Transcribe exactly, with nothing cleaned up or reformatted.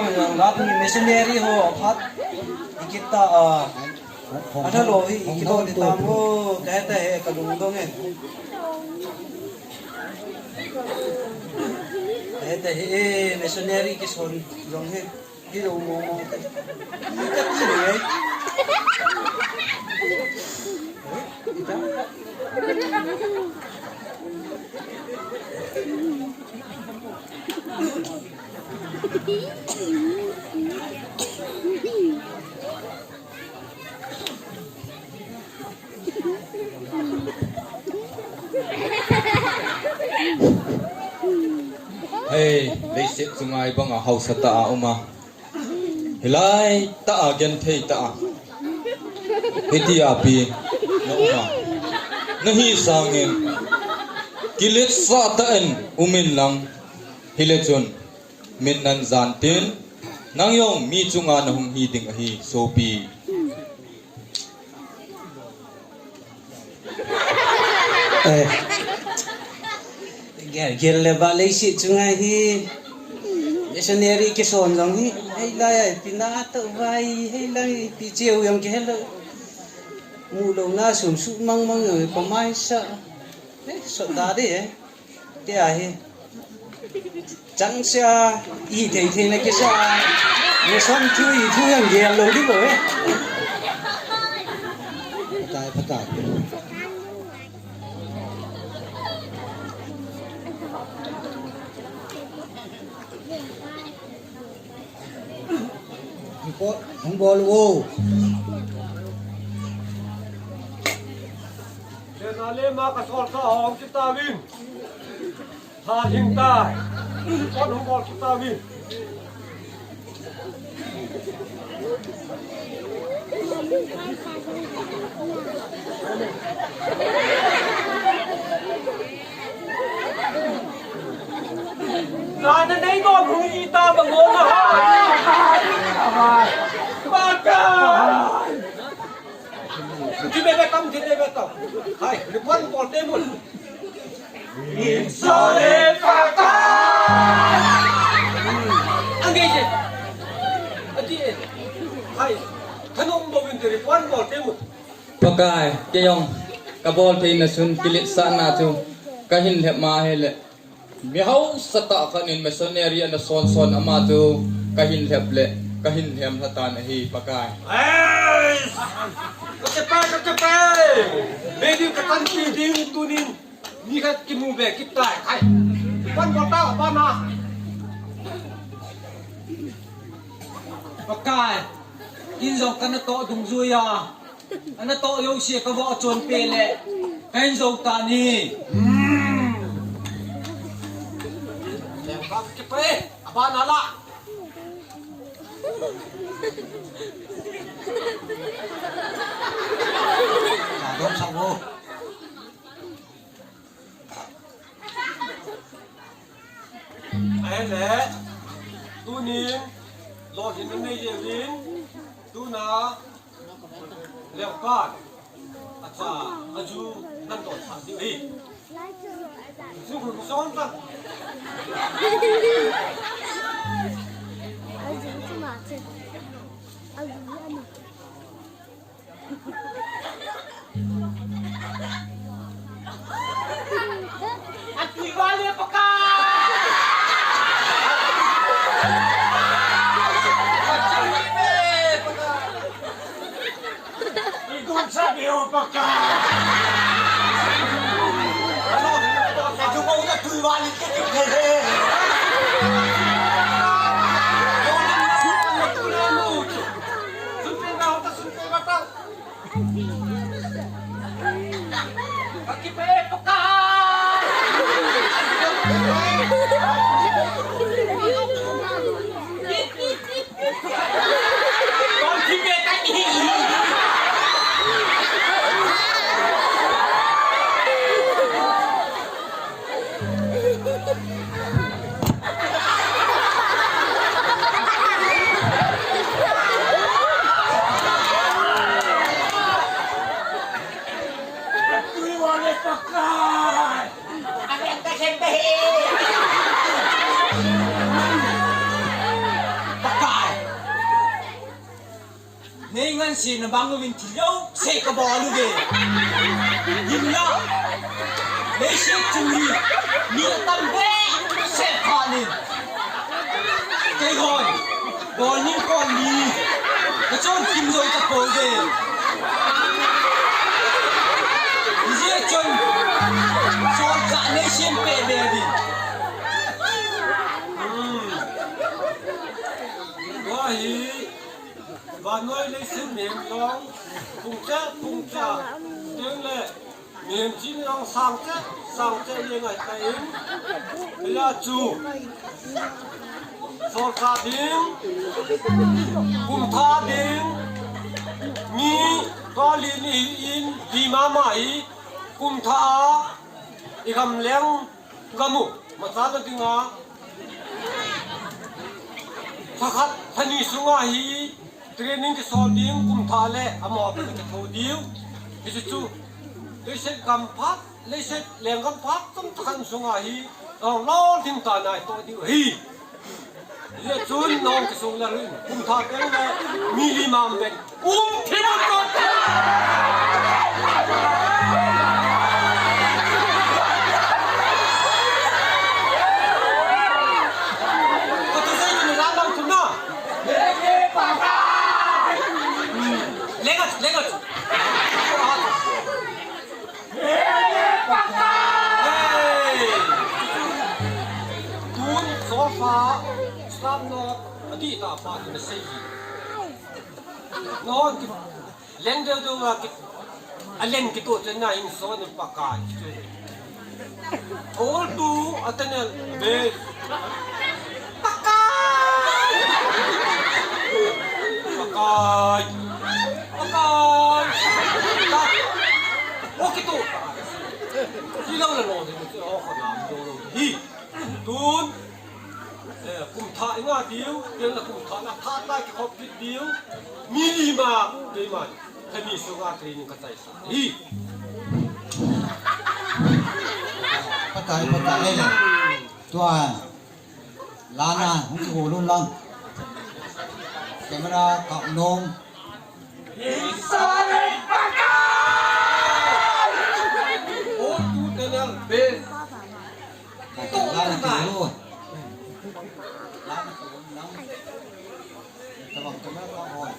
Rat ni missionary ho phat ikita a. Ana lo hi ikilo ni tam ho, kaheta he kalungdong e. Kaheta he, eh, missionary kison jong he. Hi lo mo mo. Ikati le. Ita. Hei, leiset chunga ibanga haosa tah a uma. Hilai tah a genthei tah a. Hiti a pi na uma. Nahi sangin. Kiletsah tah in umin lang. Hile chun. Min nan jan tin, nang jong mi chunga nahung hi ding ahi, sopi. Eh. Gel, gel le ba leiset chunga hi. Missionary kison jong hi. Hei lai ai, pina to vai, hei lai, pi cheu jong kihel lo. Mu lo na sum su mang mang jong, pamai sa. Eh, so da de, eh. Tia hi. Chang sia, i thei thei na kisa. Ni som thu i thu yang gel lo di bo e. Pakai, pakai. Hung bol, hung bol o. Tena le ma ka sol sa hong kita vin. Tha hing tai. Kon hung bol kita vin. Lana nei nom hung ita bang ho na ha. Pakai. Ti be be tam, ti be be tam. Hai, ni pon pol te mun. Insole Pakai. Ange je. Ati e. Hai, thanom bou in ti ri pon pol te mun. Pakai, kei jong kabol theina chun kiletsahna chu kahin lhep ma hile. Mi haosa tah khat in missionary ana son son ama chu kahin lhep le kahin lhem lha tan ahi Pakai. Ei! Ka ke pa, ka ke pa. Be ding ka tan ti ding tunin. Mi khat kimu be kit tai. Hai. Pan bol ta, pan na. Pakai. Kin jong kana toh dungjui a. Ana toh jouse ka voh chon pe le, ka hin jou tan ahi. Lem ka kipe, abana la. Ka dom sa mo. Ahile, tunin, lolhinna nei jeh uvin, tuna, Lengkan, acha, aju, nan don sa ding ahi. Ju hun son ta. Atui vale Pakai! Atui vale Pakai! Idun sa diu Pakai! Atui vale Pakai! Tui vale Pakai! Ang ganda siyempre, eh! Sena bang uvin thil jouse kabol uve. Hinla, leiset chung hi mi atam behseh phat in, keihon bol ning kon li kachon kim jou tapouve. Hijeh chun solchah neisem peh be uvin. Hmm. Tua hi vannoi leiset mihem jong pungcheh pungcheh ding le mihem chihna jong sangcheh sangcheh jeng ahitan, hijeh chun solchah ding, kumthah ding, mi kali ni hi in, hi mama hi, kumthah a i gamleng gam u machal na dinga, lha khat lha ni sunga hi training kisol ding, kumthah le amaho beh kitho diu. Hichu chu leiset gam phat, leiset lenggam phat tamtah khat sunga hi, alolhin ta nai toh diu ahi. Hijeh chun nahung kisung le lhun, kumthah teng le mi li mama beh um thim un. Kati sei ni la lang tu na. Lenga, lenga. Hey! Tun sofa, stop no, adih tah pa tu nasei hi. No, leng deu deu a ki, a leng kitoh chu na in so ni Pakai chu. All tu a tenel be. Pakai! Pakai! Pakai! Ta. O kitoh. Hi lo la lo ni chu o kho na lo lo. Hi. Tun. Eh, kumthah i nga diu, ken la kumthah na thah tai kikhop kit diu. Mi li ma, keiman. Kami sunga training ka chai sa. Hi. Pakai, pakai le. Tua. Lana, hung kigo lun lang. Camera kap nom. Sorry, pakai! O tu tenel be. Lana kigo. Lana kigo lang. Tabang camera kap hoi.